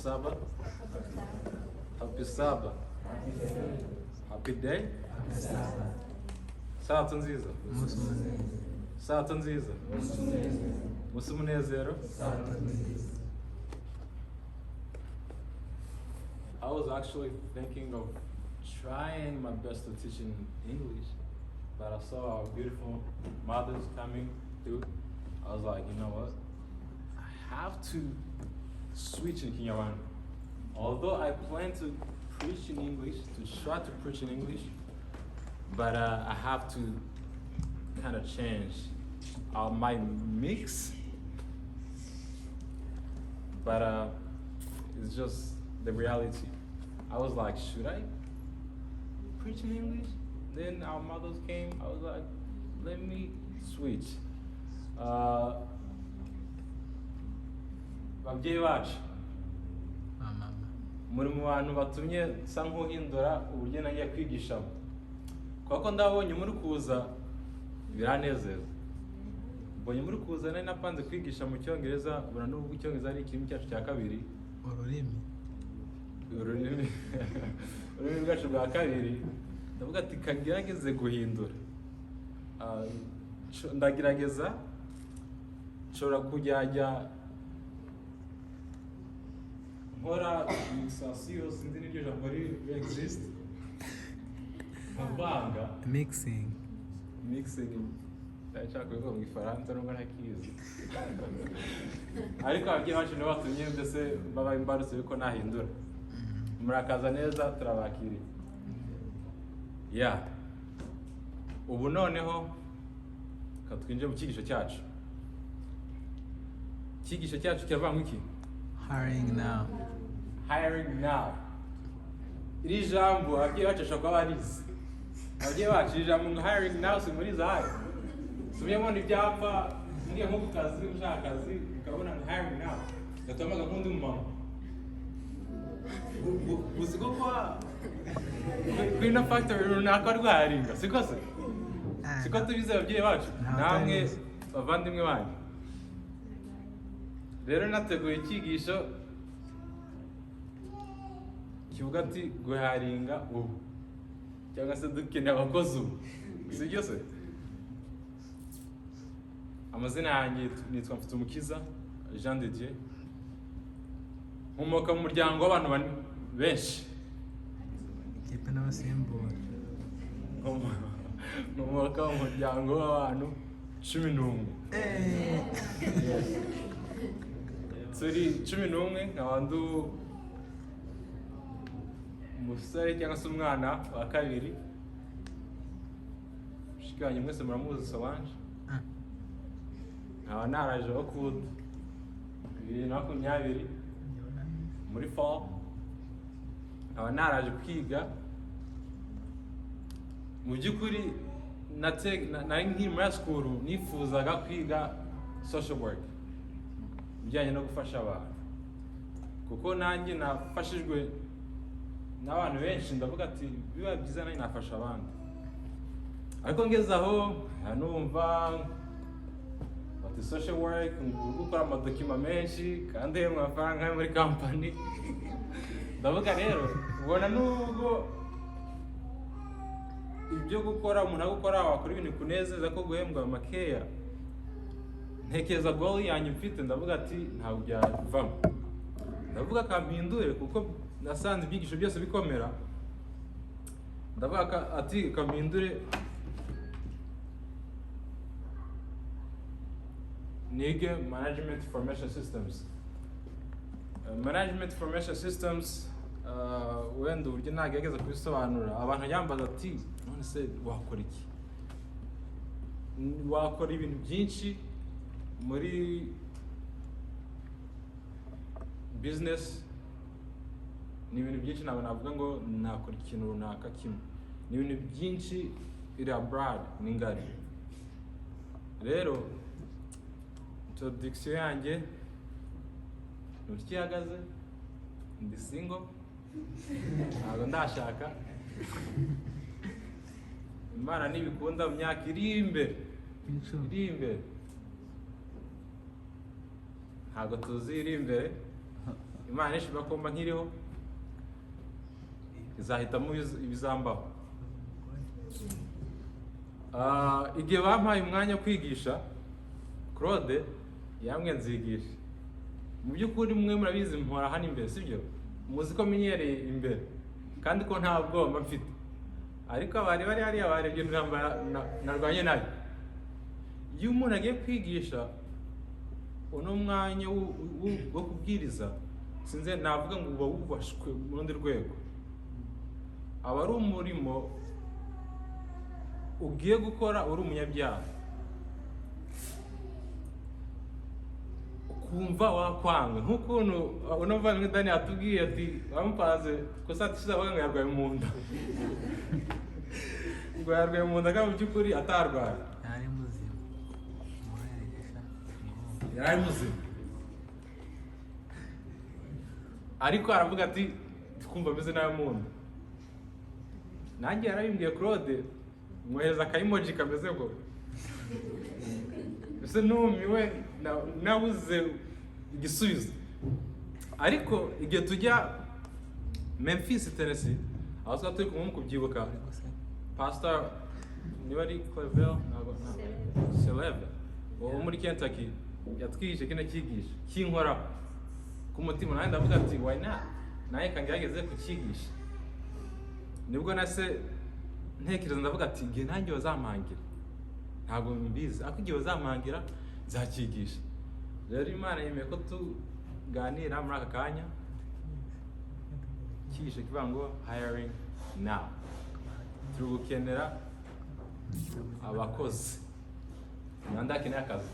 Sabbath. Happy Sabbath. Happy day. Sabato nziza. Umunsi umunezero. Sabato nziza. Umunsi umunezero. I was actually thinking of trying my best to teach in English, but I saw our beautiful mothers coming through. I was like, you know what? I have to switch in Kinyarwanda. Although I plan to preach in English, to try to preach in English, but I have to kind of change my mix. But it's just the reality. I was like, should I preach in English? Then our mothers came. I was like, let me switch. Babyeyi bacu, Mama. Muri mu bantu batumye nsa nk'uhindura uburyo nagiye kwigishamo, kuko ndabonye muri kuza biranezeza. Mbonye muri kuza, nari napanze kwigisha mu Cyongereza, ubona n'ubwo Icyongereza ari ikirimi cyacu cya kabiri. Ururimi. Ururimi rwacu rwa kabiri. Ndavuga ati kagerageze guhindura. Ah, ndagerageza, nshobora kujyajya nkora mixation, sinzi n'iryo jambo riri exist, nkavanga. Mixing. Mixing, ndashaka kubivuga mu Gifaransa nubwo ntakizi, ariko ababyeyi bacu nibo batumye mbese baba imbarutso yuko nahindura. Murakaza neza, turabakiriye. Ya, ubu noneho reka twinjire mu cyigisho cyacu. Icyigisho cyacu kiravuga ngo iki? Hiring now. Hiring now. Iri jambo ababyeyi bacu bashobora kuba barizi. Ababyeyi bacu, iri jambo ngo hiring now, si murizi ahayo? Si mubona ibyapa mugiye nko ku kazi, ushaka akazi, ukabona ngo hiring now, ugahita nk'undi mumama? Uzi ko kwa kuri ino factory runaka bari guharinga, siko se? Siko tubizi, ababyeyi bacu? Ntawe Namwe utabizi. bavandimwe banyu. Rero nateguye icyigisho kivuga ati guharinga ubu, cyangwa se dukeneye abakozi ubu, si byo se? Amazina yanjye nitwa Mfitumukiza Jean de Dieu, nkomoka mu muryango w'abantu benshi. Ikipe n'abasimbura. Nkomoka mu muryango w'abantu 11. Turi 11, nkaba ndi umusore cyangwa se umwana wa kabiri. Mushiki wanjye mwese muramuzi, Solange. Nkaba naraje Oakwood 2020 muri fall, nkaba naraje kwiga. Mu by'ukuri nari nkiri muri school nifuzaga kwiga social work, ibijyanye no gufasha abantu, kuko nanjye nafashijwe n'abantu benshi. Ndavuga ati biba byiza nanjye nafasha abandi. Ariko ngeze aho numva bati social work ngo uri gukora amadokima menshi kandi uhembwa amafaranga yo muri company. Ndavuga rero, ubona nubwo ibyo gukora umuntu agukora wakora ibintu kunezeza ko guhembwa makeya, ntekereza goal yanjye mfite, ndavuga ati ntabwo byavamo. Ndavuga kampindure, kuko nasanze ibyigisho byose bikomera. Ndavuga ati kampindure nige management information systems. Management information systems, wenda uburyo nagerageza kubisobanura, abantu yambaza ati none se wakora iki? Wakora ibintu byinshi muri business. Ni ibintu byinshi, ntabwo navuga ngo nakora ikintu runaka kimwe, ni ibintu byinshi, iri abroad, ni ngari. Rero introduction yanjye ni uko ihagaze. Ndi single, ntabwo ndashaka. Imana nibikunda mu myaka iri imbere, Icumi. iri imbere, ntabwo tuzi iri imbere. Imana ishobora ko mba nkiriho, izahitamo ibizambaho. Igihe bampaye umwanya wo kwigisha, Claude yambwiye nzigisha. Mu by'ukuri mwe murabizi mpora hano imbere, sibyo? Muzi ko menyereye imbere kandi ko nta bwoba mba mfite, ariko abari bari hariya barebye intambara narwanye nayo. Iyo umuntu agiye kwigisha uno mwanya wo kubwiriza, sinzi navuga ngo uba wubashwe mu rundi rwego, aba ari umurimo ugiye gukora uri umunyabyaha, ukumva wakwanga nk'ukuntu uno muvandimwe Dani atubwiye ati bamupanze ko saa tishize avuga ngo yarwaye mu nda, ngo yarwaye mu nda kandi mu by'ukuri atarwaye. Yari muzima. Muhereresha. Yari ari muzima, ariko aravuga ati twumva ameze nabi mu nda. Nanjye yarabimbwiye Claude, mwohereza akayemoji kameze ngo ese numiwe, nabuze igisubizo. Ariko igihe tujya Memphis, Tennessee, aho twari turi kumwe mu kubyibuka, Pastor niba ari Clevel, ntabwo Celeve wo muri Kentucky yatwigishe kino cyigisho kinkoraho ku mutima, nanjye ndavuga ati why not, nanjye kangerageze kucyigisha. Nibwo nase ntekereza ndavuga ati igihe nanjye bazampangira ntabwo mbizi, ariko igihe bazampangira nzakigisha. Rero Imana yemeye ko tuganira muri aka kanya cyigisho kivuga ngo hiring now. Turi gukenera abakozi. Nanda akeneye akazi.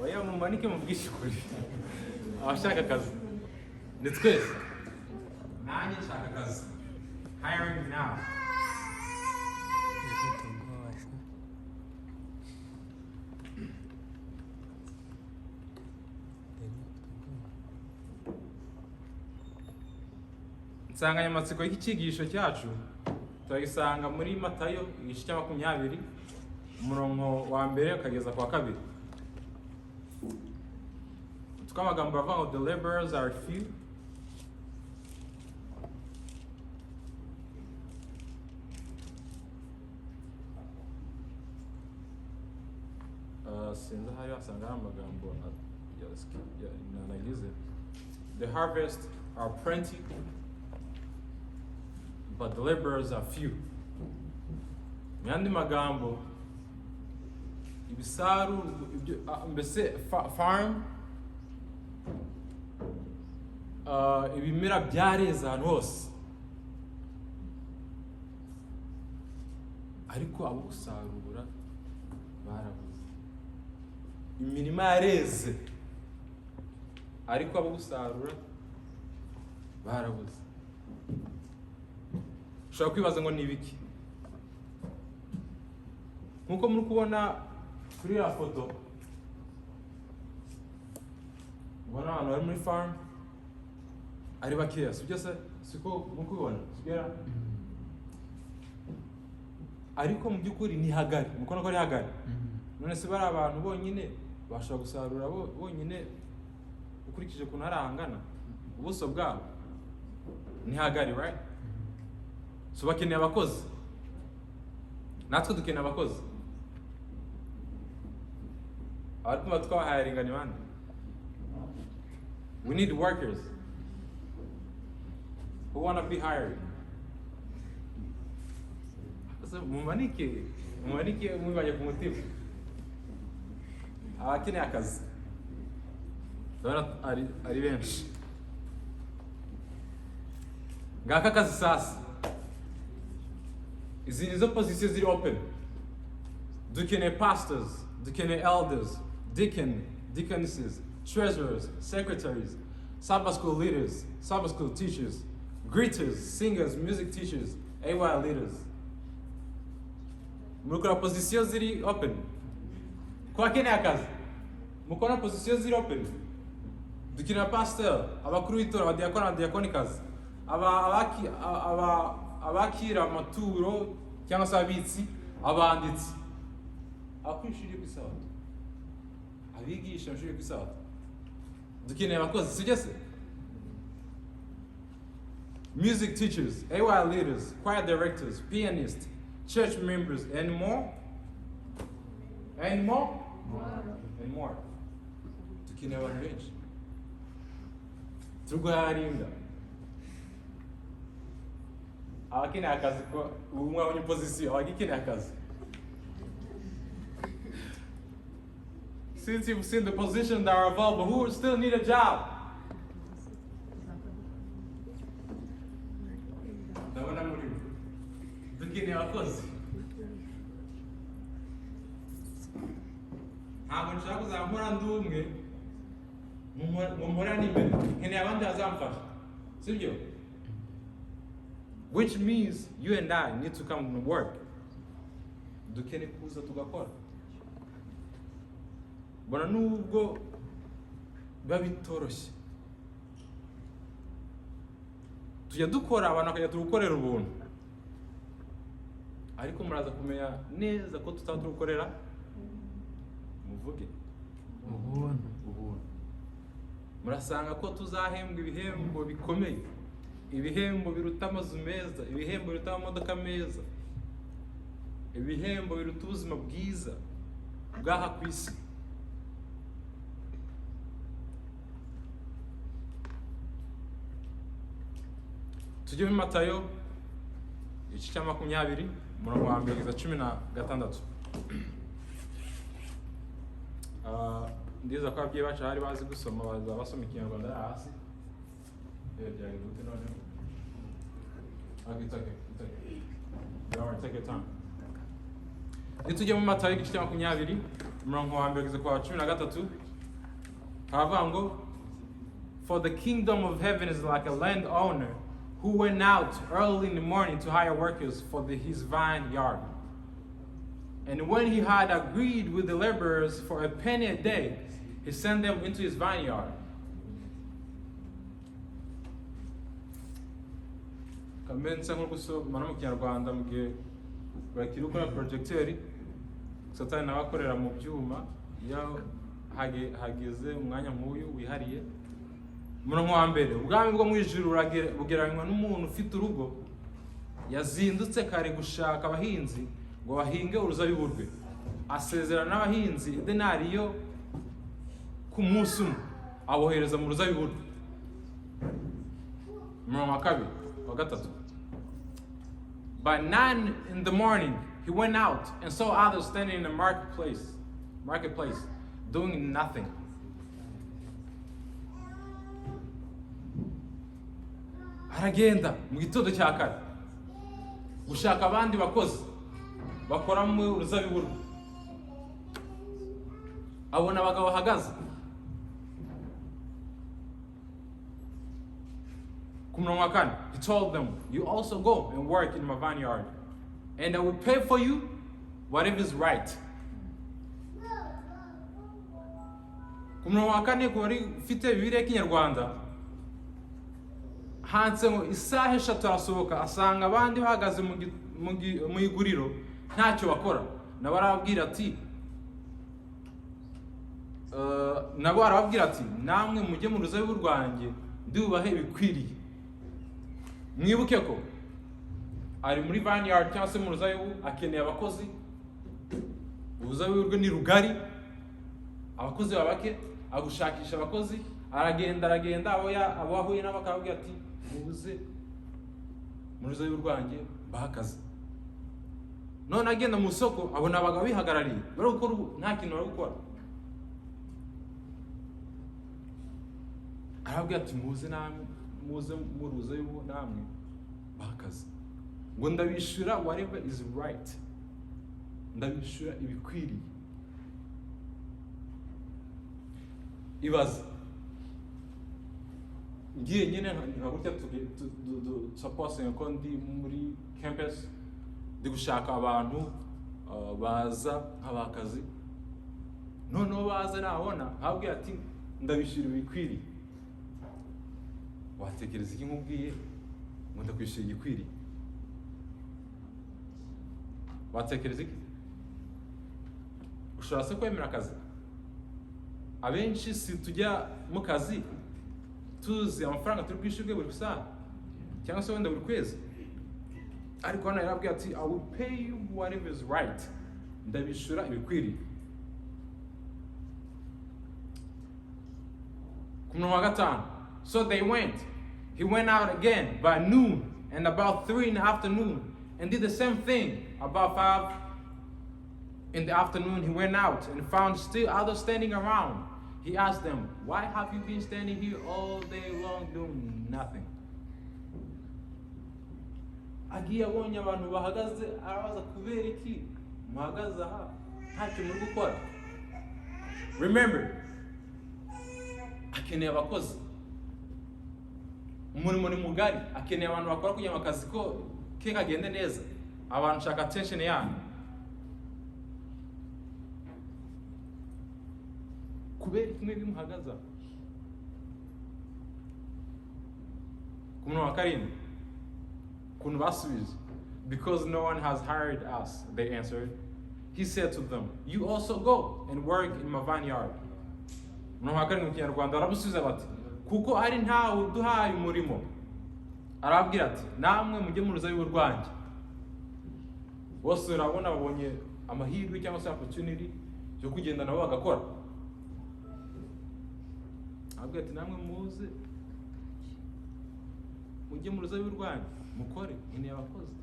Oya, mumanike mubwishe ukuri, abashaka akazi ni twese. Nanjye nshaka akazi. Hiring now. Ufite ubwoba se. Dani ufite ubwoba. Insanganyamatsiko y'iki cyigisho cyacu turagisanga muri Matayo igice cya 20, umurongo wa mbere ukageza ku wa 2. Umutwe w'amagambo uravuga ngo the laborers are few. Sinzi ahari wasanga hari amagambo nanagize. The harvest are plenty, but the laborers are few. Mu yandi magambo, ibisarurwa ibyo, mbese farm, ibimera byareze ahantu hose, ariko abo gusarura barabuze. Imirima yareze, ariko abo gusarura barabuze. Ushobora kwibaza ngo ni ibiki? Nkuko muri kubona kuri ya foto, ubona abantu bari muri farm ari bakeya, sibyo se? Siko muri kubibona, sibyo? Ariko mu by'ukuri ni hagari, muri kubona ko ari hagari. None se bari abantu bonyine bashobora gusarura bonyine ukurikije ukuntu hari ahangana ubuso bwabo? Ni hagari, right? So bakeneye abakozi, natwe dukeneye abakozi. Abari kumva twabahayaringa ni bande? We need workers who want to be hired. So, mumanike, mumanike mubibanye ku mutima. Abakeneye akazi ndabona ari benshi. Ngaka akazi sasa. Izi nizo position ziri open. Dukeneye pastors, dukeneye elders, deacon, deaconesses, treasurers, secretaries, Sabbath school leaders, Sabbath school teachers, greeters, singers, music teachers, AY leaders. Mukora position ziri open. Kwa akeneye akazi, mukora position ziri open. Dukeneye pastor, abakuru b'itorero, abadiakoni, abadiakonikazi, abakira amaturo cyangwa se ababitsi, abanditsi, abakora ishuri ryo ku isabato, abigisha amashuri yo ku isabato. Dukeneye abakozi, sibyo se? Music teachers, AY leaders, choir directors, pianists, church members, and more, and more, and more. Dukeneye abantu benshi. Turwaringa abakeneye akazi ko ubu mwabonye position, abagikeneye akazi. Since you've seen the positions that are available, who still need a job? Ndabona muri bo. Dukeneye abakozi. Ntabwo nshaka kuzaba ndi umwe ngo mporane imbere. Nkeneye abandi bazamfasha, sibyo? Which means you and I need to come and work. Dukeneye kuza tugakora. Mbona nubwo biba bitoroshye, tujya dukora, abantu bakajya tugukorera ubuntu, ariko muraza kumenya neza ko tutaba tugukorera, muvuge. Ubuntu. Ubuntu. Murasanga ko tuzahembwa ibihembo bikomeye, ibihembo biruta amazu meza, ibihembo biruta amamodoka meza, ibihembo biruta ubuzima bwiza bw'aha ku isi. Tujye muri Matayo igice cya 20, umurongo wa 1 kugeza 16. Ndizera ko ababyeyi bacu bari bazi gusoma, baza basoma Ikinyarwanda hasi. Byagenze gute noneho? Okay, it's okay, it's okay. Don't worry, take your time. Nitujya mu Matayo igice cya 20, umurongo wa 1 kugeza ku wa 13, haravuga ngo: "For the kingdom of heaven is like a landowner who went out early in the morning to hire workers for his vineyard. And when he had agreed with the laborers for a penny a day, he sent them into his vineyard." Kambe nsa nko gusoma no mu Kinyarwanda mu gihe bakiri gukora projecteur. Satani nawe akorera mu byuma iyo hageze umwanya nk'uyu wihariye. Umurongo wa 1: "Ubwami bwo mu ijuru bugereranywa n'umuntu ufite urugo yazindutse kare gushaka abahinzi ngo bahinge uruzabibu rwe. Asezerana n'abahinzi idenariyo ku munsi umwe, abohereza mu ruzabibu rwe." Umurongo wa 2, wa 3: "By 9 in the morning he went out and saw others standing in the marketplace doing nothing." Aragenda mu gitondo cya kare gushaka abandi bakozi bakora mu ruzabibu rwe, abona abagabo bahagaze. Ku murongo wa 4: "He told them, 'You also go and work in my vineyard, and I will pay for you whatever is right.'" Ku murongo wa 4, ku bari ufite Bibiliya y'Ikinyarwanda, handitse ngo isaha 3 arasohoka, asanga abandi bahagaze mu iguriro ntacyo bakora. Nabo arababwira ati: "Namwe mujye mu ruzabibu rwanjye, ndibubahe ibikwiriye." Mwibuke ko ari muri vineyard cyangwa se mu ruzabibu, akeneye abakozi. Uruzabibu rwe ni rugari, abakozi baba bake. Agushakisha abakozi, aragenda, aragenda, abo ahuye nabo akababwira ati: "Mubuze mu ruzabibu rwanjye, mbahe akazi." None agenda mu isoko, abona abagabo bihagarariye bari gukora nta kintu bari gukora. Arababwira ati: "Muze namwe, muze mu ruzabibu namwe mbahe akazi," ngo ndabishyura whatever is right, ndabishyura ibikwiriye. Ibaze ngiye nyine nka gutya, supposing ko ndi muri campus, ndi gushaka abantu baza nk'abakazi. Noneho baza, nabona nkabwira ati: "Ndabishyura ibikwiriye." Watekereza iki nkubwiye ngo ndakwishyura igikwiriye? Watekereza iki? Ushobora se kwemera akazi? Abenshi si tujya mu kazi tuzi amafaranga turi bwishyurwe buri saha cyangwa se wenda buri kwezi? Ariko hano yarabwiye ati: "I will pay you whatever is right." Ndabishyura ibikwiriye. Ku murongo wa 5: "So they went. He went out again by noon and about 3 in the afternoon and did the same thing. About 5 in the afternoon he went out and found still others standing around. He asked them, 'Why have you been standing here all day long doing nothing?'" Agiye abonye abantu bahagaze, arabaza: "Kubera iki muhagaze aha ntacyo muri gukora?" Remember, akeneye abakozi. Umurimo ni mugari, akeneye abantu bakora kugira ngo akazi ko ke kagende neza. Abantu, nshaka attention yanyu. Kubera iki mwebwe muhagaze aha? Ku murongo wa 7, ukuntu basubije: "Because no one has hired us, they answered. He said to them, 'You also go and work in my vineyard.'" Umurongo wa 7 mu Kinyarwanda: baramusubiza bati: "Kuko ari ntawe uduhaye umurimo." Arababwira ati: "Namwe mujye mu ruzabibu rwanjye." Bose urabona babonye amahirwe cyangwa se opportunity yo kugenda nabo bagakora. Arababwira ati: "Namwe muze mujye mu ruzabibu rwanjye mukore, nkeneye abakozi."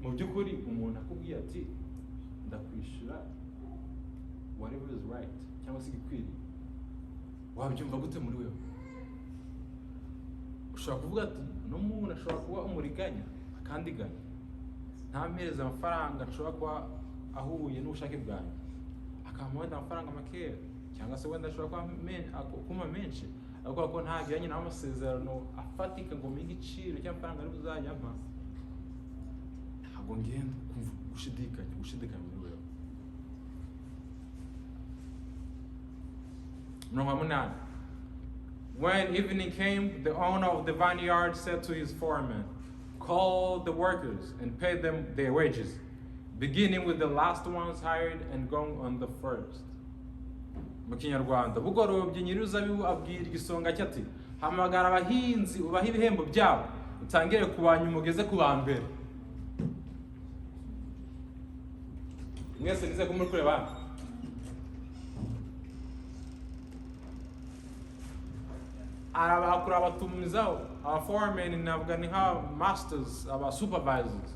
Mu by'ukuri, umuntu akubwiye ati: "Ndakwishyura whatever is right," cyangwa se igikwiriye, wabyumva gute muri wewe? Ushobora kuvuga ati: "Uno muntu ashobora kuba umuriganya, akandiganya, ntampereze amafaranga nshobora kuba ahuye n'ubushake bwanjye, akampa wenda amafaranga makeya, cyangwa se wenda ashobora kuba kumpa menshi, ariko kubera ko ntagiranye nawe amasezerano afatika ngo menye igiciro cy'amafaranga ari buzajya ampa, ntabwo ngenda." Kumva gushidikanya, gushidikanya muri wewe. Umurongo wa 8: "When evening came, the owner of the vineyard said to his foreman, 'Call the workers and pay them their wages, beginning with the last ones hired and going on the first.'" Mu Kinyarwanda: bugorobye, nyir'uruzabibu abwira igisonga cye ati: "Hamagara abahinzi ubahe ibihembo byabo, utangire ku ba nyuma ugeze ku ba mbere." Mwese nize ko muri kureba hano. Arabakura, abatumizaho aba foremen, navuga ni nka masters, aba supervisors.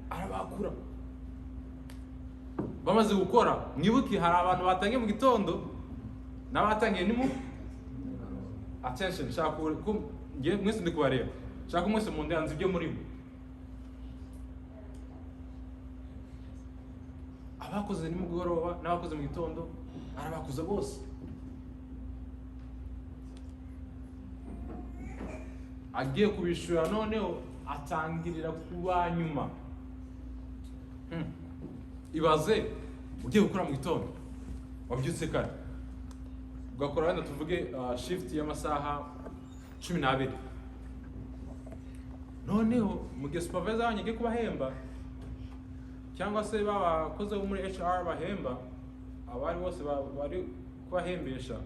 Arabakura bamaze gukora. Mwibuke, hari abantu batangiye mu gitondo n'abatangiye ni mu attention. Nshaka ngiye mwese ndi kubareba, nshaka ko mwese mundanze ibyo murimo. Abakoze nimugoroba n'abakoze mu gitondo, arabakuza bose. Agiye kubishyura noneho, atangirira ku ba nyuma. Ibaze ugiye gukora mu gitondo, wabyutse kare, ugakora wenda tuvuge shift y'amasaha 12. Noneho mu gihe supervisor wanyu agiye kubahemba, cyangwa se babakozi bo muri HR bahemba abari bose bari kubahembesha,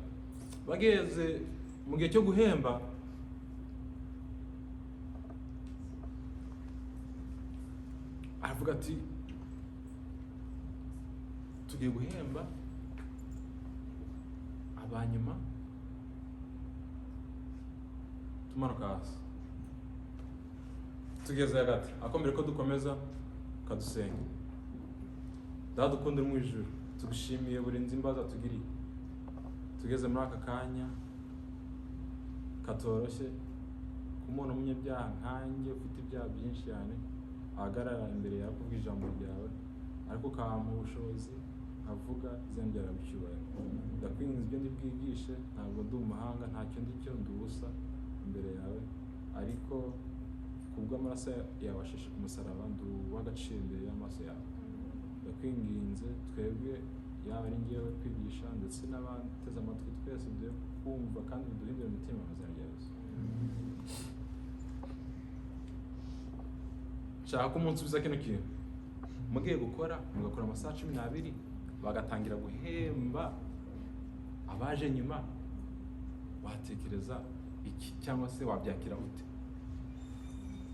bageze mu gihe cyo guhemba, aravuga ati: "Tugiye guhemba abanyuma, tumanuka hasi." Tugeze hagati. Ariko mbere ko dukomeza, kadusenga. Data ukunda uri mu ijuru, tugushimiye burinzi imbabazi watugiriye. Tugeze muri aka kanya katoroshye ku muntu w'umunyabyaha nkanjye, ufite ibyaha byinshi cyane, ahagarara imbere yawe kuvuga ijambo ryawe, ariko ukampa ubushobozi nkavuga izina ryawe icyubahiro. Ndakwinginze, ibyo ndi bwigishe, ntabwo ndi umuhanga, ntacyo ndi cyo, ndi ubusa imbere yawe, ariko kubw'amaraso yawe asheshe ku musaraba, ndi uw'agaciro imbere y'amaso yawe. Ndakwinginze, twebwe, yaba ari ngewe kwigisha ndetse n'abateze amatwi, twese duhe kumva kandi biduhindure imitima mu izina rya Yesu. Nshaka ko umunsi ubiza kino kintu. Mugiye gukora, mugakora amasaha 12, bagatangira guhemba abaje nyuma, watekereza iki cyangwa se wabyakira ute?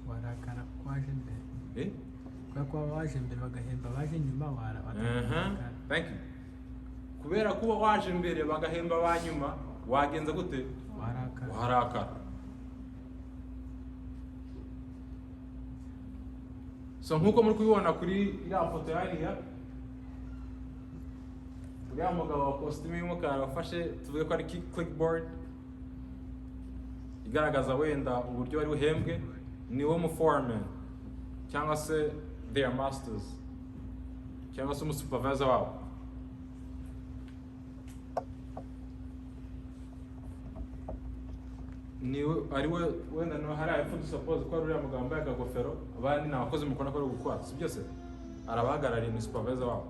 Warakara kuko waje mbere. Eh? Kubera ko waje mbere bagahemba abaje nyuma, watangira kurakara. Thank you. Kubera kuba waje mbere bagahemba ba nyuma, wagenza gute? Warakara. Warakara. So nkuko muri kubibona kuri iriya foto hariya, uriya mugabo wa kositimu y'umukara wafashe, tuvuge ko ari clipboard igaragaza wenda uburyo wari buhembwe, ni wo mu foreman cyangwa se their masters cyangwa se umusupervisor wabo. Niwe ari we wenda no hari hepfo, dusuppose ko ari uriya mugabo wambaye akagofero, abandi ni abakozi mukora ko ari gukora, si byose arabahagarariye, ni supervisor wabo.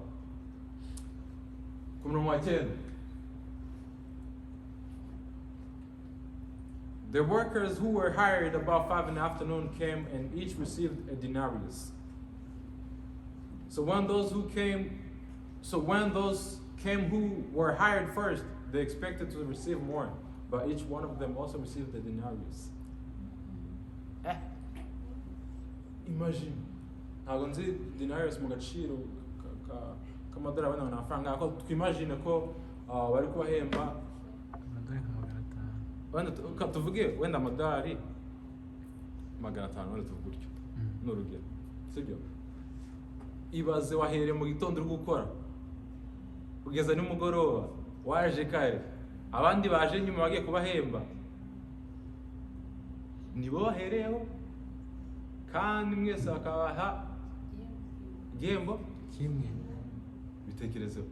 Ku murongo wa 9: The workers who were hired about 5 in the afternoon came and each received a denarius. So when those came who were hired first, they expected to receive more, but each one of them also received a denarius. Imagine. Ntabwo nzi denarius mu gaciro k'amadolari, wenda ni amafaranga, ariko twimagine ko bari kubahemba amadolari nka 500. Wenda tuvuge wenda amadolari 500, wenda tuvuge gutyo, ni urugero, sibyo? Ibaze wahereye mu gitondo uri gukora kugeza nimugoroba, waje kare, abandi baje nyuma bagiye kubahemba nibo bahereyeho, kandi mwese bakabaha igihembo kimwe. Bitekerezeho.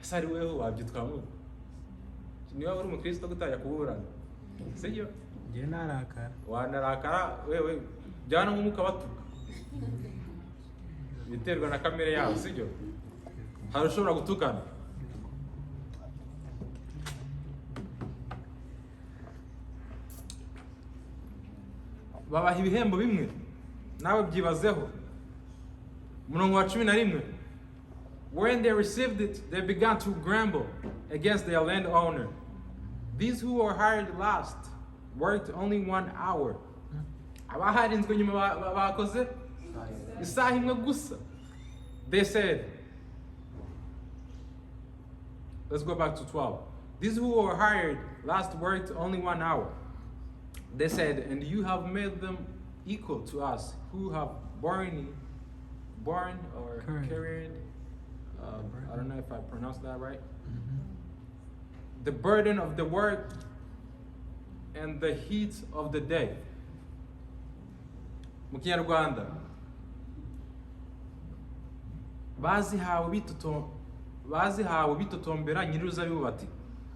Ese ari weho wabyitwaramo niba uri umukristo gutangira kuburana, sibyo? Njyewe narakara. Wanarakara wewe, byana nk'umwuka batuka, biterwa na kamere yawe, sibyo? Hari ushobora gutukana. Babaha ibihembo bimwe, nawe byibazeho. Umurongo wa 11: When they received it, they began to grumble against their landowner. These who were hired last worked only one hour. Abaharinzwe nyuma bakoze isaha imwe gusa. They said, let's go back to 12. These who were hired last worked only 1 hour. They said, and you have made them equal to us who have borne or Carried. carried, The I don't know if I pronounced that right. The burden of the work and the heat of the day. Mu Kinyarwanda, bazihawe bitotombera nyir'uruzabibu bati: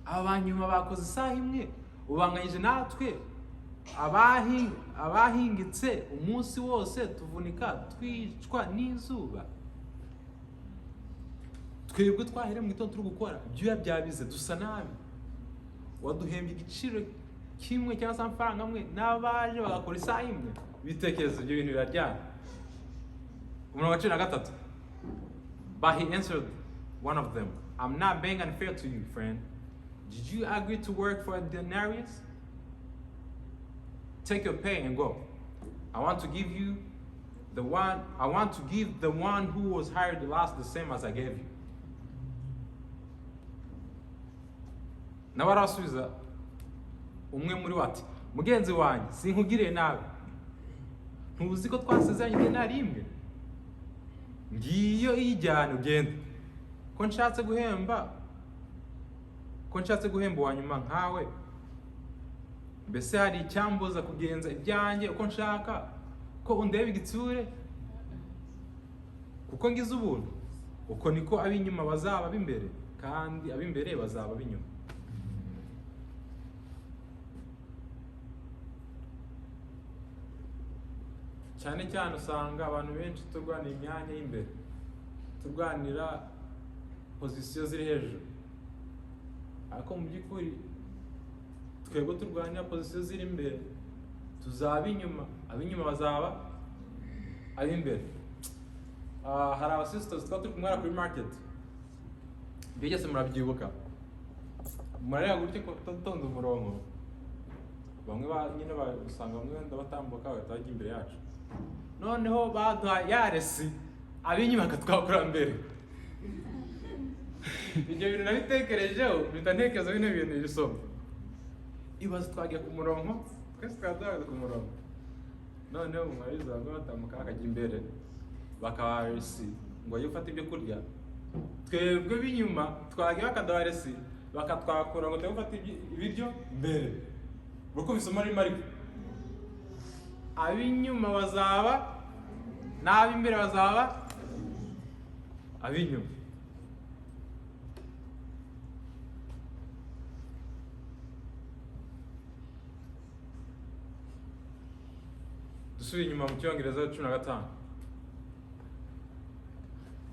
aba banyuma bakoze isaha imwe, ubanganyije natwe abahingitse umunsi wose tuvunika twicwa n'izuba. Twebwe twahereye mu gitondo turi gukora, ibyuya byabize, dusa nabi, waduhembye igiciro kimwe cyangwa se amafaranga amwe n'abaje bagakora isaha imwe. Ibitekerezo ibyo bintu biraryana. Umurongo wa 13: But he answered one of them, I'm not being unfair to you, friend. Did you agree to work for a denarius? Take your pay and go. I want to give you the one, I want to give the one who was hired last the same as I gave you. Nawe arasubiza umwe muri bo ati: mugenzi wanjye, sinkugiriye nabi, ntuzi ko twasezeranye idenari imwe? Ngiyo iyijyane ugende. Ko nshatse guhemba uwa nyuma nkawe, mbese hari icyambuza kugenza ibyanjye uko nshaka, ko undeba igitsure? Kuko ngize ubuntu, uko niko ab'inyuma bazaba ab'imbere, kandi ab'imbere bazaba ab'inyuma. Cyane cyane usanga abantu benshi turwanira imyanya y'imbere, turwanira pozisiyo ziri hejuru, ariko mu by'ukuri twebwe turwanira pozisiyo ziri imbere, Tuzaba inyuma, ab'inyuma bazaba ab'imbere. Hari abasisters tuba turi kumwe kuri market, byose murabyibuka, murareba gutya ko tutonze umurongo, bamwe nyine usanga bamwe wenda batambuka bagahita bajya imbere yacu, noneho baduha ya resi, ab'inyuma bakatwakura mbere. Ibyo bintu nabitekerejeho, mpita ntekereza bino bintu iri somo. Ibaze twagiye ku murongo, twese twari duhagaze ku murongo, noneho murabizi bamwe batambuka bakajya imbere bakabaha resi ngo bajye gufata ibyo kurya, twebwe b'inyuma twagiye bakaduha resi bakatwakura ngo tujye gufata ibiryo mbere. Uko bisoma ririmo, ariko ab'inyuma bazaba n'ab'imbere bazaba ab'inyuma. Dusubire inyuma mu Cyongereza 15.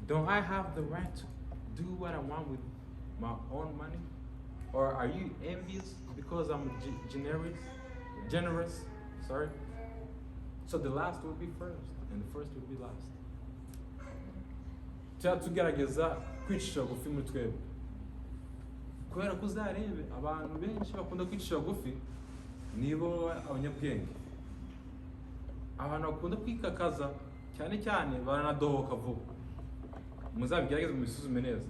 Don't I have the right to do what I want with my own money? Or are you envious because I'm generous? Generous, sorry. So the last will be first, and the first will be last. Tujya tugerageza kwicisha bugufi muri twebwe, kubera ko uzarebe abantu benshi bakunda kwicisha bugufi nibo abanyabwenge. Abantu bakunda kwikakaza cyane cyane baranadohoka vuba. Muzabigerageze mubisuzume neza.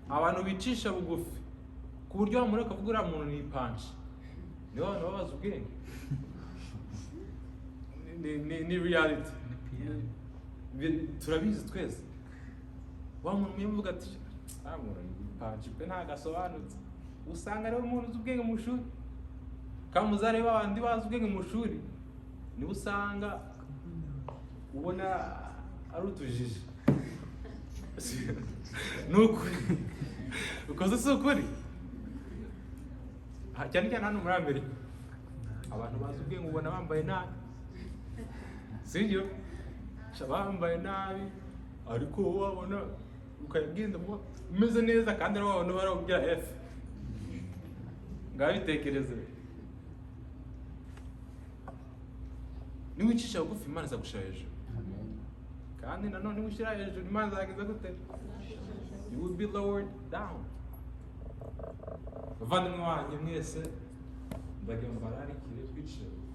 Abantu bicisha bugufi ku buryo wamureka ukavuga uriya muntu ni ipanshi, nibo abantu baba bazi ubwenge. Ni reality. Ni PR. Turabizi twese. Wa muntu umwe uvuga ati uriya muntu ni ipanshi pe, ntabwo asobanutse, usanga ariwe muntu uzi ubwenge mu ishuri. Kandi muzarebe abandi bazi ubwenge mu ishuri, nibo usanga ubona ari utujiji. Ni ukuri, ukoze si ukuri? Cyane cyane hano muri Amerika abantu bazi ubwenge ubona bambaye nabi, sibyo? Bambaye nabi, ariko wowe wabona ukagenda umeze neza, kandi ari wabona barakubwira F. Ngaho bitekereze, niwicisha bugufi Imana izagushira hejuru, kandi nanone niwishyira hejuru Imana izageza gute? You will be lowered down. Bavandimwe wanjye mwese, ndagira ngo mbararikire twicishe bugufi,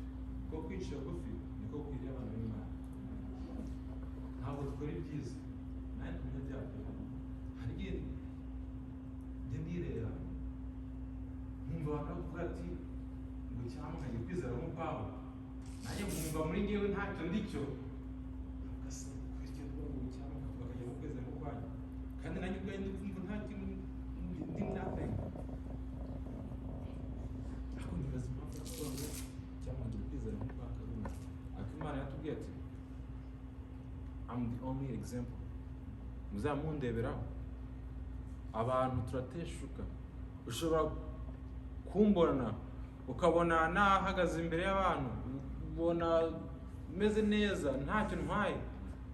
kuko kwicisha bugufi niko gukwiriye abana b'Imana. Ntabwo dukora ibyiza, nanjye ndi umunyabyaha pe. Hari igihe njya ndireba nkumva abantu bavuga ati ngo cyangwa nkajya kwizera nk'ukwawe, nanjye nkumva muri njyewe ntacyo ndicyo, ugasanga kubera ngo cyangwa bakajya mu kwizera nk'ukwanyu, kandi nanjye ubwanjye ndi kumva nta kintu ndi nothing. Ariko nibaza impamvu bavuga ngo cyangwa nkajya kwizera nk'ukwa Karungi, ariko Imana yatubwiye ati I'm the only example, muzamundeberaho. Abantu turateshuka, ushobora kumbona ukabona nahagaze imbere y'abantu, ubona meze neza ntacyo ntwaye,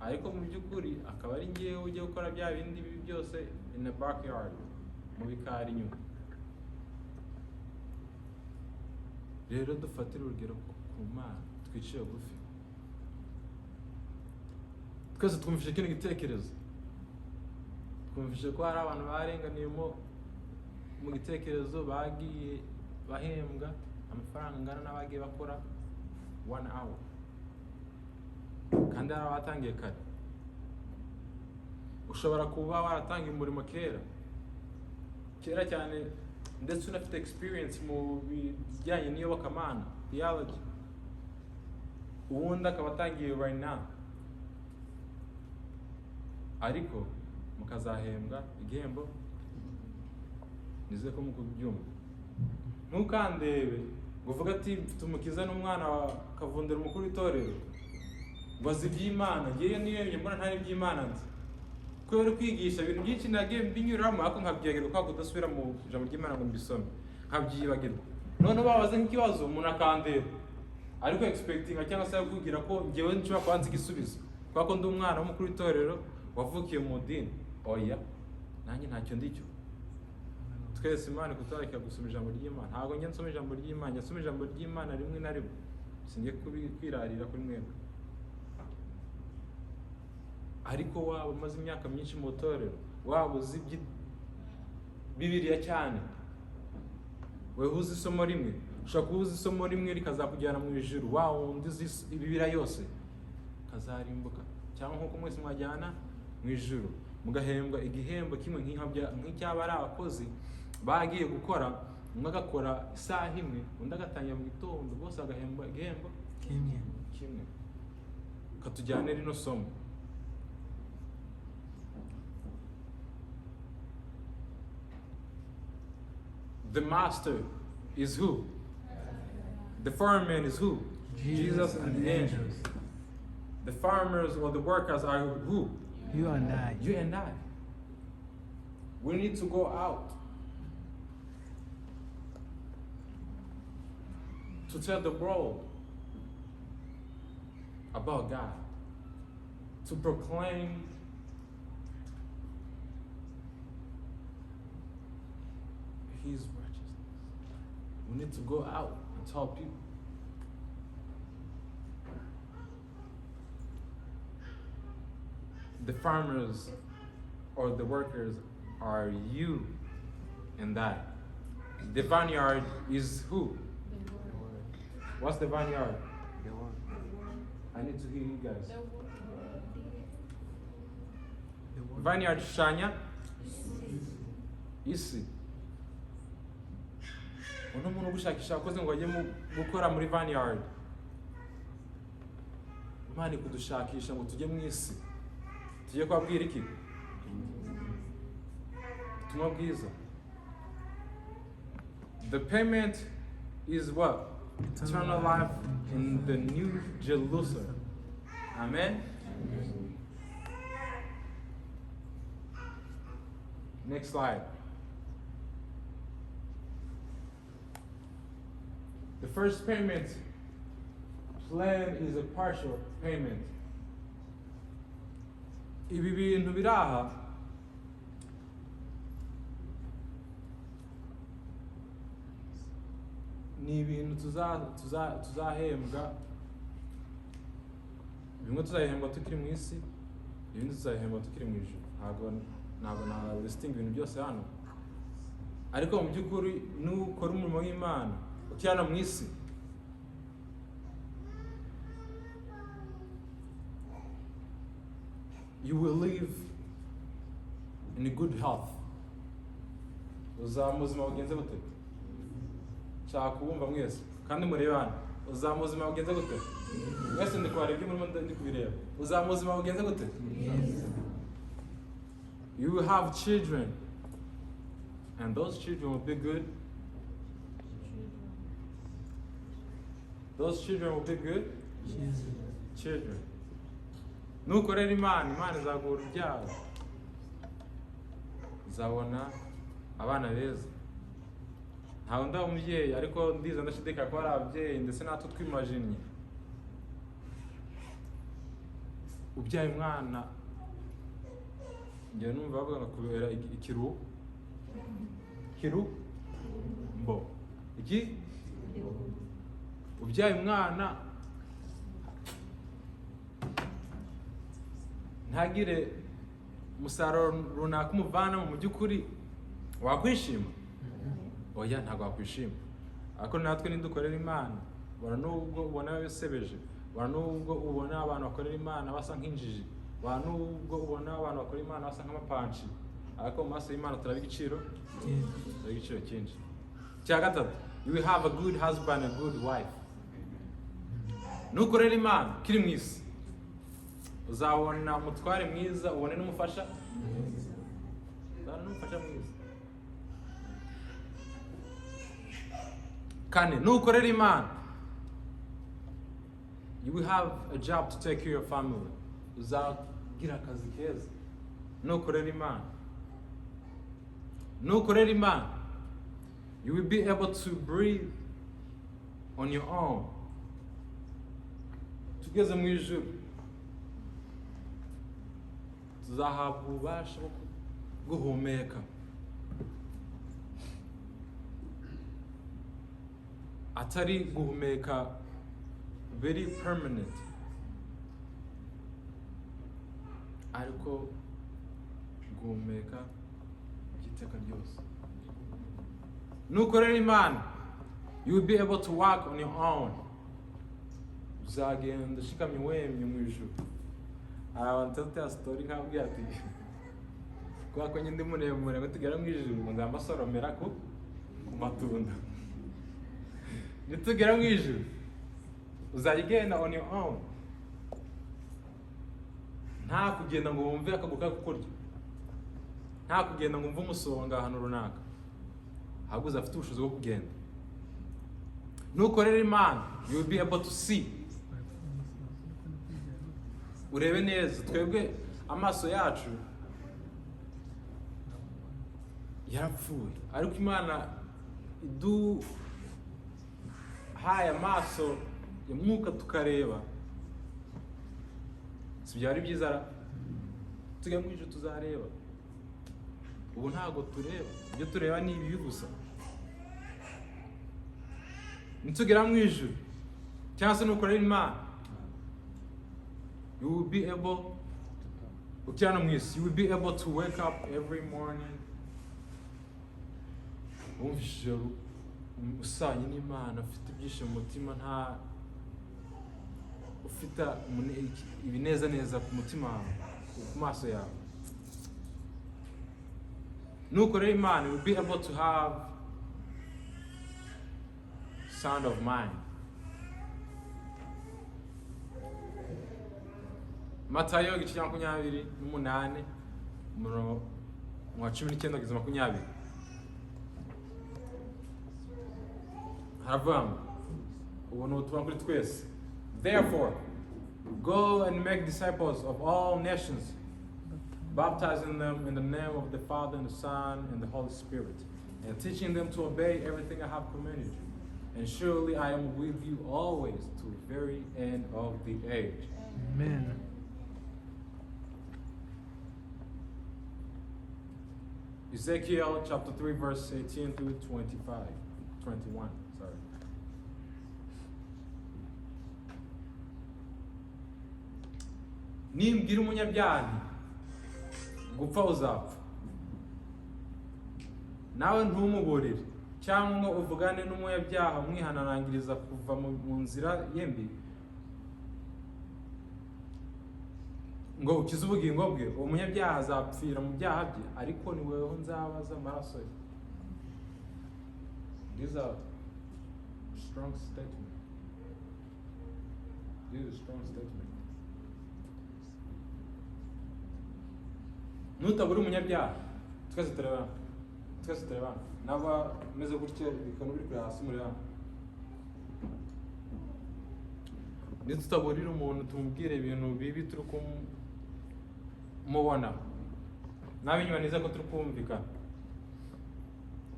ariko mu by'ukuri akaba ari njyewe ujya gukora bya bindi bibi byose in the backyard, mu bikari inyuma. Rero dufatire urugero ku Mana, twicire bugufi. Twese twumvise kino gitekerezo, twumvise ko hari abantu barenganiyemo mu gitekerezo, bagiye bahembwa amafaranga angana n'abagiye bakora 1 hour, kandi hari abatangiye kare. Ushobora kuba waratangiye umurimo kera kera cyane, ndetse unafite experience mu bijyanye n'iyobokamana, theology, ubundi akaba atangiye right now, ariko mukazahembwa igihembo. Nizere ko mukubyumva. Ntukandebe ngo uvuge ati mfite umukiza n'umwana wa Kavundera umukuru w'itorero ngo azi iby'Imana, ngewe niyo mbona ntari iby'Imana nzi. Kubera kwigisha ibintu byinshi nagiye mbinyuramo, ariko nkabyibagirwa kwa kudasubira mu ijambo ry'Imana ngo mbisome, nkabyibagirwa. Noneho babaze nk'ikibazo umuntu akandeba ariko expectinga cyangwa se akubwira ko ngewe nshobora kuba nzi igisubizo kubera ko ndi umwana w'umukuru w'itorero wavukiye mu dini. Oya, nanjye ntacyo ndicyo. Twese Imana ikutareka gusoma ijambo ry'Imana. Ntabwo njya nsoma ijambo ry'Imana, njya nsoma ijambo ry'Imana rimwe na rimwe. Singiye kwirarira kuri mwebwe, ariko waba umaze imyaka myinshi mu itorero, waba uzi Bibiliya cyane, wewe uzi isomo rimwe, ushobora kuba uzi isomo rimwe rikazakujyana mu ijuru, wa wundi uzi Bibiliya yose kazarimbuka, cyangwa nk'uko mwese mwajyana mu ijuru mugahembwa igihembo kimwe nk'icyaba ari abakozi bagiye gukora, umwe agakora isaha imwe, undi agatangira mu gitondo, bose bagahembwa igihembo kimwe. Kimwe. Katujyane rino somo. The master is who? The foreman is who? Jesus and the angels. The farmers or the workers are who? You and I. You and I. We need to go out to tell the world about God, to proclaim His righteousness. We need to go out and tell people. The farmers or the workers are you and I. The vineyard is who? What's the vineyard? The world. I need to hear you guys. The world. Vineyard ishushanya isi. Uno muntu ugushakisha abakozi ngo bajye gukora muri vineyard. Imana ikudushakisha ngo tujye mu isi, tujye kubabwira iki? Ubutumwa bwiza. The payment is what? Eternal life in the New Jerusalem. Amen. Next slide. The first payment plan is a partial payment. Ibi bintu biri aha ni ibintu tuzahembwa. Bimwe tuzahembwa tukiri mu isi, ibindi tuzahembwa tukiri mu ijuru. Ntabwo na listing ibintu byose hano, ariko mu by'ukuri nukora umurimo w'Imana ukiri hano mu isi, you will live in good health. Uzaba mu buzima bugenze gute? Nshaka kubumva mwese kandi murebe hano. Uzaba mu buzima bugenze gute? Mwese ndi kubareba ibyo murimo, ndi kubireba. Uzaba mu buzima bugenze gute? You will have children, and those children will be good. Those children will be good children. Nukorera Imana, Imana izaguha urubyaro, uzabona abana beza. Ntabwo ndaba umubyeyi, ariko ndiza ndashidikanya ko hari ababyeyi ndetse natwe twimajinnye. Ubyaye umwana, njye numva bavuga ngo kubera ikiru kiru mbo iki, ubyaye umwana ntagire umusaruro runaka umuvanamo, mu by'ukuri wakwishima? Oya, ntabwo wakwishima. Ariko natwe nidukorera Imana, ubona nubwo ubona bisebeje, ubona nubwo ubona abantu bakorera Imana basa nk'injiji, ubona nubwo ubona abantu bakorera Imana basa nk'amapanshi, ariko mu maso y'Imana turaba igiciro, turaba igiciro cyinshi. Icya gatatu, you will have a good husband and good wife. Nukorera Imana ukiri mu isi, uzabona umutware mwiza, ubone n'umufasha, uzabona n'umufasha mwiza. Kane, nukorera Imana, you will have a job to take care of your family. Uzagira akazi keza nukorera Imana. Nukorera Imana, you will be able to breathe on your own. Tugeze mu ijuru tuzahabwa ububasha bwo guhumeka, atari guhumeka Biri permanent, ariko guhumeka by'iteka ryose. Nukorera Imana, you will be able to walk on your own. Uzagenda ushikamye, wemye mu ijuru. Hari abantu tuzi story, nkabwira ati kubera ko njye ndi muremure, ngo tugera mu ijuru ngo nzamusoromera ku matunda. Nitugera mu ijuru uzajya ugenda on your own, nta kugenda ngo wumve akaguru kari kukurya, nta kugenda ngo wumve umusonga ahantu runaka, ahubwo uzafite ubushobozi bwo kugenda. Nukorera Imana, you will be able to see, urebe neza. Twebwe amaso yacu yarapfuye, ariko Imana iduhaye amaso ya mwuka tukareba, si byari byiza ra? Tujya mu ijuru tuzareba. Ubu ntabwo tureba, ibyo tureba ni ibibi gusa. Nitugera mu ijuru, cyangwa se nukorera Imana, you will be able, ukiri hano mu isi, you will be able to wake up every morning wumva ijoro usanye n'Imana, ufite ibyishimo mu mutima, nta ufite ibinezaneza ku mutima wawe, ku maso yawe. Nukorera Imana, you will be able to have sound of mind. Matayo igice cya 28, umurongo wa 19 kugeza 20, haravuga ngo, ubu ni ubutumwa kuri twese: "Therefore go and make disciples of all nations, baptizing them in the name of the Father and the Son and the Holy Spirit, and teaching them to obey everything I have commanded you. And surely I am with you always, to the very end of the age." Amen. Ezekiel chapter 3, verse 18 through 25, 21, sorry. Nimbwira umunyabyaha nti gupfa uzapfa, nawe ntumuburire cyangwa ngo uvugane n'umunyabyaha umwihanangiriza kuva mu nzira ye mbi ngo ukize ubugingo bwe, uwo munyabyaha azapfira mu byaha bye, ariko ni weho nzabaza amaraso ye. These are strong statement. This is a strong statement. Nutabura umunyabyaha, twese turebana, twese turebana, naba meze gutya, ibikono biri kureba hasi muri hano. Nitutaburira umuntu, tumubwire ibintu bibi turi kumubona n'ab'inyuma, neza ko turi kumvikana.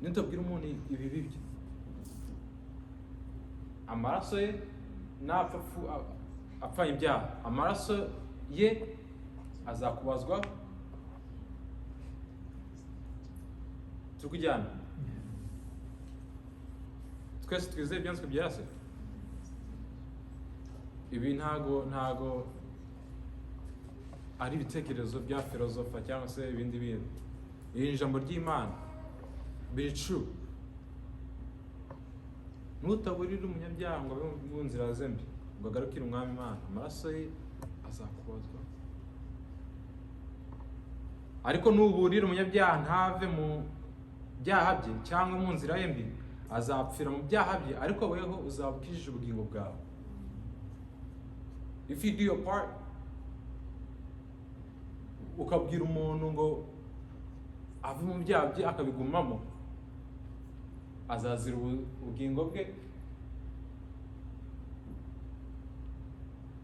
Nitubwira umuntu ibibi bye, amaraso ye napfa apfanye ibyaha, amaraso ye azakubazwa. Turi kujyana twese twizeye ibyanditswe byera se? Ibi ntago ari ibitekerezo bya filozofa cyangwa se ibindi bintu. Iri ni ijambo ry'Imana, biri true. Nutaburira umunyabyaha ngo abe mu nzira ze mbi, ngo agarukire Umwami Imana, amaraso ye azakubazwa. Ariko nuburira umunyabyaha ntave mu byaha bye cyangwa mu nzira ye mbi, azapfira mu byaha bye, ariko weho uzaba ukijije ubugingo bwawe. If you do your part, ukabwira umuntu ngo ave mu byaha bye, akabigumamo, azazira ubugingo bwe,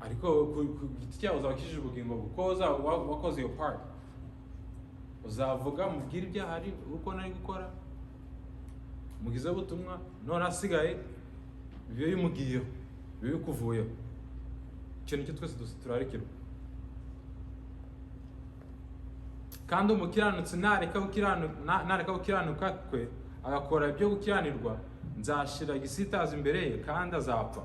ariko ku giti cyawe uzaba ukijije ubugingo bwe, kuko uzaba wakoze your part. Uzavuga, mubwire ibyaha ari uko nari gukora, mugizeho ubutumwa, none asigaye bibe bimugiyeho, bibe bikuvuyeho. Icyo nicyo twese turarikirwa. Kandi umukiranutsi nareka gukiranuka kwe, agakora ibyo gukiranirwa, nzashira igisitaza imbere ye kandi azapfa.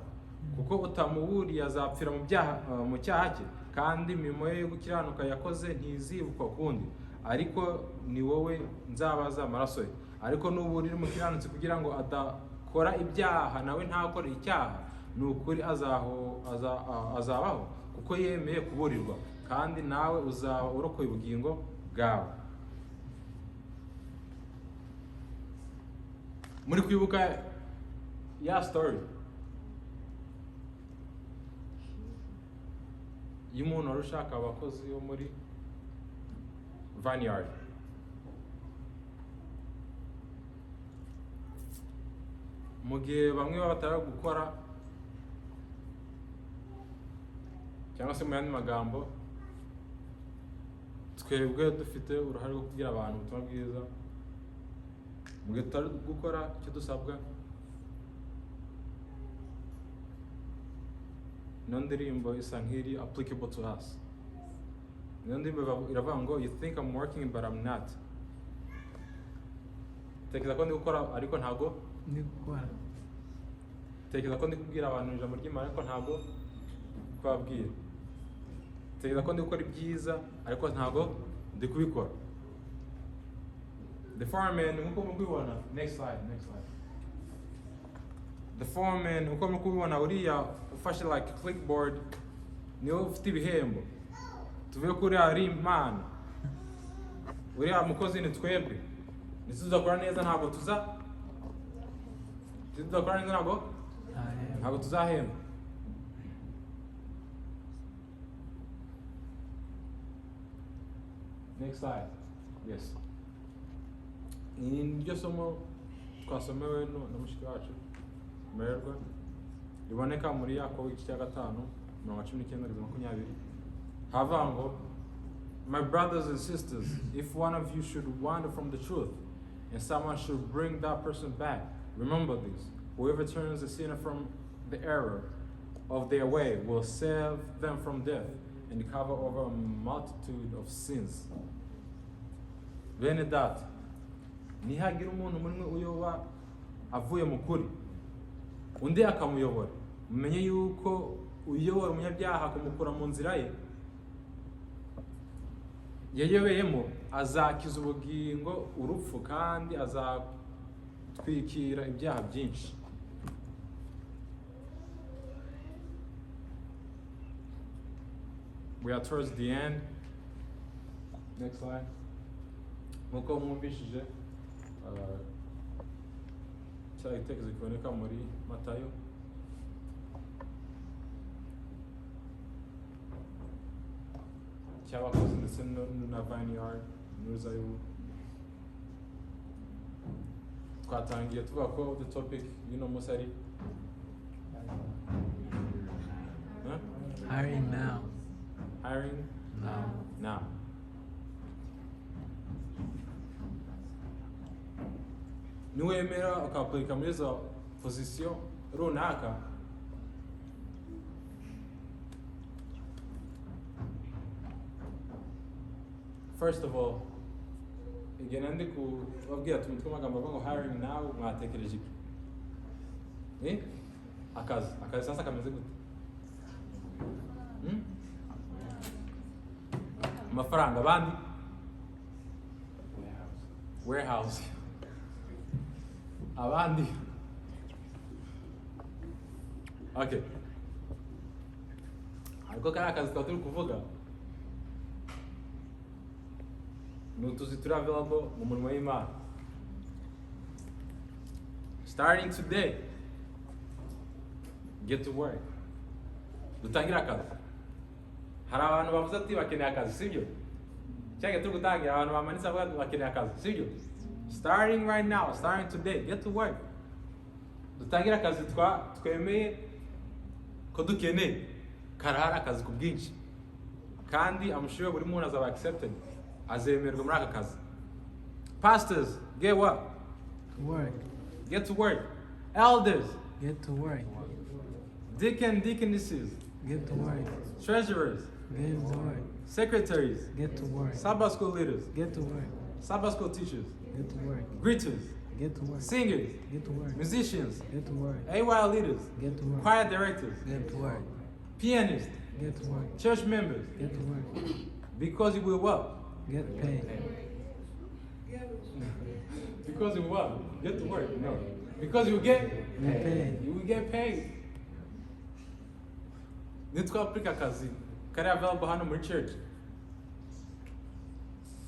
Kuko utamuburiye azapfira mu byaha, mu cyaha cye, kandi imirimo ye yo gukiranuka yakoze ntizibukwa ukundi, ariko ni wowe nzabaza amaraso ye. Ariko nuburira umukiranutsi kugira ngo adakora ibyaha, nawe ntakore icyaha, ni ukuri azabaho kuko yemeye kuburirwa, kandi nawe uzaba urokoye ubugingo bwawe. Muri kwibuka ya story y'umuntu wari ushaka abakozi bo muri vineyard? Mu gihe bamwe baba batari gukora, cyangwa se mu yandi magambo, twebwe dufite uruhare rwo kubwira abantu ubutumwa bwiza, mu gihe tutari gukora icyo dusabwa, ino ndirimbo isa nk'iri applicable to us. Ino ndirimbo iravuga ngo "You think I'm working but I'm not." Tekereza ko ndi gukora ariko ntabwo Ndi gukora. Tekereza ko ndi kubwira abantu ijambo ry'Imana ariko ntabwo kubabwira. Tekereza ko ndi gukora ibyiza ariko ntabwo ndi kubikora. The foreman, nkuko muri kubibona, next slide, next slide. The foreman, nkuko muri kubibona, uriya ufashe like clipboard niwe ufite ibihembo. Tuvuge ko uriya ari Imana, uriya mukozi ni twebwe. Nitudakora neza ntabwo tuza, nitudakora neza ntabwo Ntabwo tuzahemba. Next slide. Yes, ni niryo somo twasomewe na mushiki wacu Mererwa, riboneka muri Yakobo igice cya 5, mirongo 19 kugeza 20. Havuga ngo: "My brothers and sisters, if one of you should wander from the truth and someone should bring that person back, remember this: whoever turns a sinner from the error of their way will save them from death and cover over a multitude of sins." Bene data, nihagira umuntu muri mwe uyoba avuye mu kuri, undi akamuyobora, mumenye yuko uyobora umunyabyaha akamukura mu nzira ye yayobeyemo, azakiza ubugingo urupfu kandi azatwikira ibyaha byinshi. We are towards the end. Next slide. Nkuko mwumvishije, cya gitekerezo kiboneka muri Matayo cy'abakozi ndetse na vineyard n'uruzabibu, twatangiye tuvuga ko the topic y'uno munsi ari, huh? Hiring now. Hiring Now. Now. Niwemera ukapurika muri izo position runaka, first of all, igihe nandi kubabwira tumutwe amagambo avuga ngo "hiring now", mwatekereje iki? Eh? Akazi sasa kameze gute? Hmm? Amafaranga. Abandi? Warehouse. Abandi? Okay, ariko kariya akazi tuba turi kuvuga ni utuzi turi available mu murimo w'Imana. Starting today, get to work. Dutangire akazi. Hari abantu bavuze ati bakeneye akazi, sibyo? Cyangwa turi gutangira, abantu bamanitse bavuga ati bakeneye akazi, sibyo? Starting right now, starting today, get to work. Dutangire akazi twemeye ko dukeneye. Karahari akazi ku bwinshi, kandi I'm sure buri muntu azaba accepted, azemerwa muri aka kazi. Pastors, get what? Work. Get to work. Elders, Get to work. Deacon, deaconesses, Get to work. Treasurers, Get to work. Secretaries, Get to work. Sabbath school leaders, Get to work. Sabbath school teachers, Get to work. Greeters, Get to work. Singers, Get to work. musicians, Get to work. AY leaders, Get to work. choir directors, Get to work. pianists, Get to work. church members, Get to work. because you will what? Get paid. Because you what? Get to work. No. Because you get Get paid. You will get paid. Nitwapurika akazi kari available hano muri church,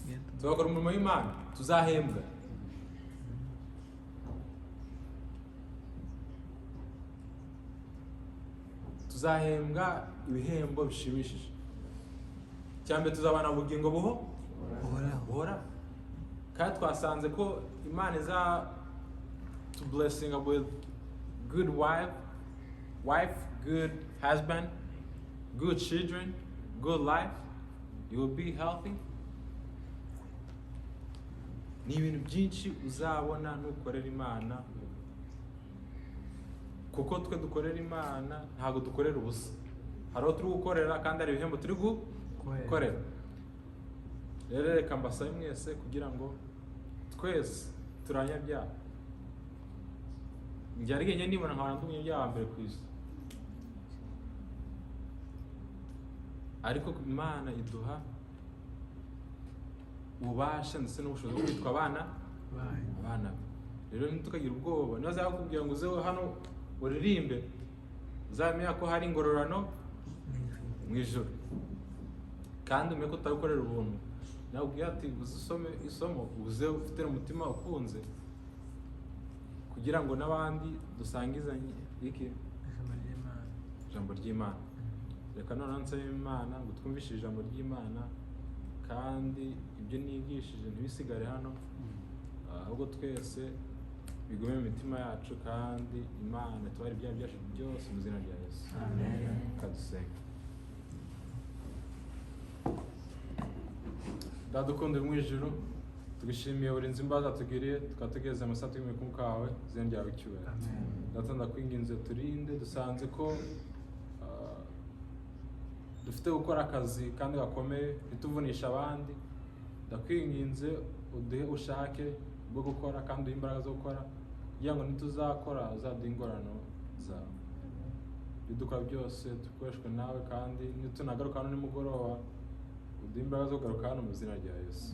Get to work. tugakora umurimo w'Imana, tuzahembwa. Tuzahembwa ibihembo bishimishije. Cyambere tuzabana ubugingo buho Uhoraho. buhoraho. Kandi twasanze ko Imana iza to blessing with good wife, good husband, good children, good life. You will be healthy. Ni ibintu byinshi uzabona nukorera Imana, kuko twe dukorera Imana ntabwo dukorera ubusa. Hari aho turi gukorera kandi hari ibihembo turi gukorera. Rero reka mbasabe mwese kugira ngo twese turanyabyaha. Njye ariko njye nibona nkabona ndi umunyabyaha wa mbere ku isi, ariko Imana iduha ububasha ndetse n'ubushobozi bwo kwitwa abana Bye. abana be. Rero ntitukagira ubwoba. Niba azakubwira ngo uze hano uririmbe, uzamenya ko hari ingororano mu ijuru, kandi umenye ko utabikorera ubuntu. Nakubwira ati uze usome isomo, uze ufite umutima ukunze, kugira ngo n'abandi dusangizanye iki Ijambo ry'Imana. Ijambo ry'Imana. Reka noneho nsabe Imana ngo twumvishe ijambo ry'Imana, kandi ibyo nigishije ntibisigare hano, ahubwo twese bigume mu mitima yacu, kandi Imana itubare ibyaha byacu byose mu izina rya Yesu. Amen. Kadusenga. Data ukunda mu ijuru, tugushimiye uburinzi imbabazi tugiriye, tukaba tugeze amasaha turi mu kumwe kawe, izina ryawe icyubahiro. Amen. Data ndakwinginze turinde, dusanze ko dufite gukora akazi kandi gakomeye, ntituvunishe abandi. Ndakwinginze uduhe ubushake bwo gukora kandi uduhe imbaraga zo gukora, kugira ngo nituzakora uzaduhe ingororano zawe. Ibyo dukora byose dukoreshwe nawe, kandi nitunagaruka hano nimugoroba uduhe imbaraga zo kugaruka hano mu izina rya Yesu.